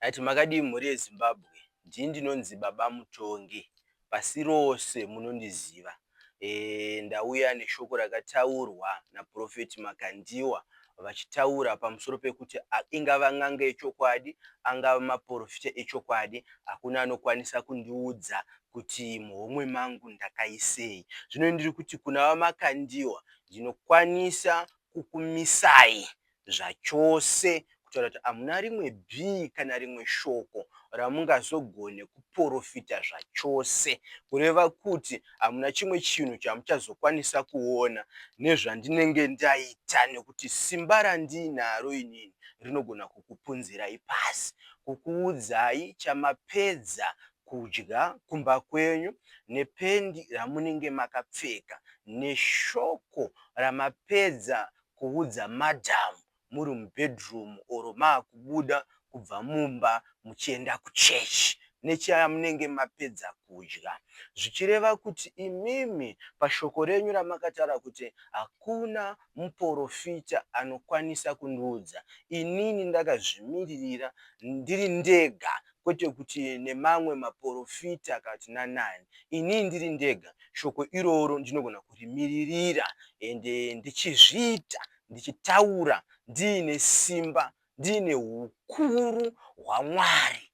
Ndati makadii mhuri yeZimbabwe, ndini ndinonzi Baba Mutongi, pasi rose munondiziva. Ndauya neshoko rakataurwa naProphet Makandiwa vachitaura pamusoro pekuti ingava n'anga yechokwadi, angava maporofita echokwadi, hakuna anokwanisa kundiudza kuti muhomwe mangu ndakaisei. Zvino ndiri kuti kuna VaMakandiwa ndinokwanisa kukumisai zvachose kutaura kuti hamuna rimwe bhii kana rimwe shoko ramungazogone kuporofita zvachose, kureva kuti hamuna chimwe chinhu chamuchazokwanisa kuona nezvandinenge ndaita, nekuti simba randiinaro inini rinogona kukupunzirai pasi, kukuudzai chamapedza kudya kumba kwenyu nependi ramunenge makapfeka neshoko ramapedza kuudza madam muri mubedroom or maakubuda kubva mumba muchienda kuchechi nechamunenge mapedza kudya, zvichireva kuti imimi pashoko renyu ramakataura kuti hakuna muporofita anokwanisa kundiudza inini ndakazvimiririra ndiri ndega, kwete kuti nemamwe maporofita kana kuti nanani, inini ndiri ndega shoko iroro ndinogona kurimiririra ende ndichizviita ndichitaura ndiine simba, ndiine hukuru hwaMwari,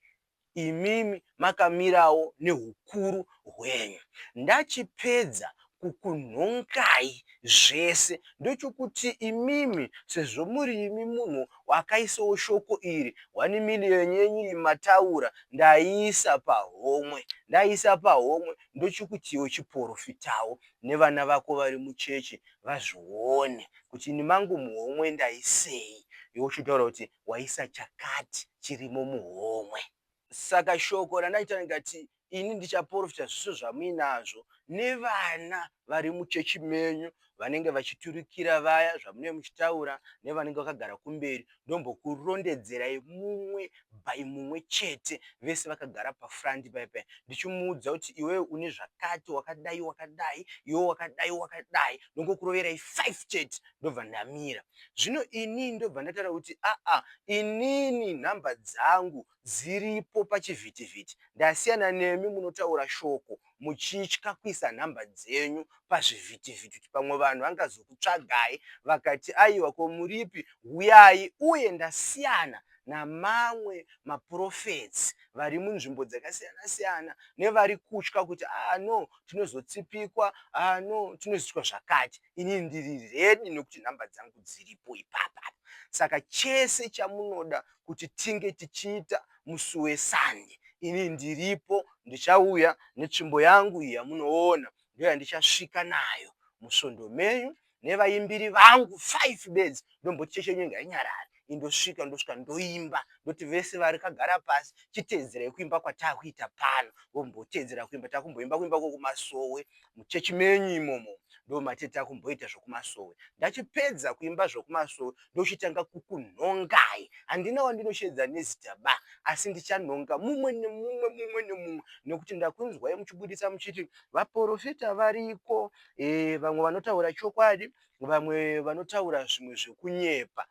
imimi makamirawo nehukuru hwenyu. Ndachipedza kukunhongai zvese ndochokuti imimi sezvo muri imi munhu wakaisawo shoko iri, 1 million yenyu iyi mataura ndaiisa pahomwe, ndaisa pahomwe ndochikuti iwe chiporofitawo nevana vako vari muchechi vazvione kuti ini mangu muhomwe ndaisei, iwe uchitaura kuti waisa chakati chirimo muhomwe. Saka shoko randaita ndikati ini ndichaporofita zviso zvamuinazvo nevana vari muchechi menyu vanenge vachiturikira vaya zvamunenge muchitaura nevanenge vakagara kumberi, ndombokurondedzerai mumwe by mumwe chete vese vakagara pafront paya paya, ndichimuudza kuti iwewe une zvakati, wakadai wakadai, iwe wakadai wakadai, ndongokuroverai 5 chete, ndobva ndamira. Zvino inini ndobva ndataura kuti aa, inini nhamba dzangu dziripo pachivhitivhiti, ndasiyana nemi munotaura shoko muchitya kuisa nhamba dzenyu pazvivhitivhiti kuti pamwe vanhu vangazokutsvagai vakati aiwa ko muripi, huyai. Uye ndasiyana namamwe maprofetsi vari munzvimbo dzakasiyana siyana nevari kutya kuti ah no, tinozotsipikwa, ah no, tinozoitwa zvakati. Inini ndiri ready nekuti nhamba dzangu dziripo ipapa. Saka chese chamunoda kuti tinge tichiita musi weSunday, ini ndiripo, ndichauya netsvimbo yangu iyi yamunoona, ndoyandichasvika nayo musvondo menyu nevaimbiri vangu 5 bedzi. Ndomboti cheche yenyu ngainyarare, indosvika ndosvika ndoimba, ndoti vese vari kagara pasi chiteedzerai kuimba kwataakuita pano, vomboteedzera kuimba. Takumboimba kuimba kwokumasowe muchechi menyu imomo, ndomate takumboita zvokumasowe. Ndachipedza kuimba zvokumasowe ndochitanga kukunhongai. Handina wandinoshedza nezita ba, asi ndichanhonga mumwe nemumwe, mumwe nemumwe, nekuti ndakunzwai muchibudisa muchiti vaporofita variko, vamwe vanotaura chokwadi, vamwe vanotaura zvimwe zvekunyepa.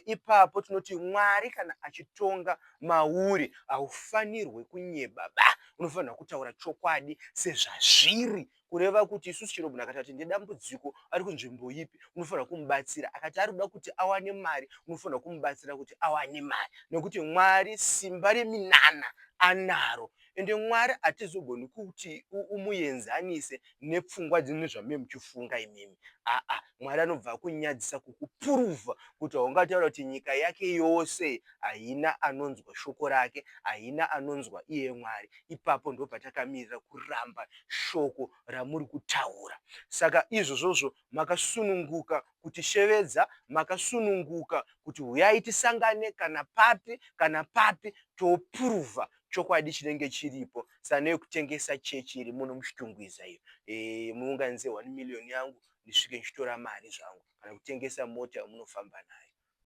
Ipapo tinoti Mwari kana achitonga mauri haufanirwe kunyeba ba, unofanirwa kutaura chokwadi sezvazviri, kureva kuti isusu chero munhu akati ati ndedambudziko ari kunzvimbo ipi, unofanirwa kumubatsira. Akati ari kuda kuti awane mari, unofanirwa kumubatsira kuti awane mari, nekuti Mwari simba reminana anaro. Ende Mwari hatizogoni kuti umuenzanise nepfungwa dzino nezvamuye muchifunga imimi. Aa, Mwari anobva akunyadzisa kukupuruvha kuti haungataura kuti nyika yake yose haina anonzwa shoko rake, haina anonzwa iye Mwari. Ipapo ndo patakamirira kuramba shoko ramuri kutaura. Saka izvozvozvo makasununguka kutishevedza, makasununguka kuti huyai tisangane kana papi kana papi, topuruvha chokwadi chinenge chiripo. Sane kutengesa chechi iri muno muChitungwiza iyo, muunganidze 1 million yangu ndisvike ndichitora mari zvangu, kana kutengesa mota yamunofamba nayo.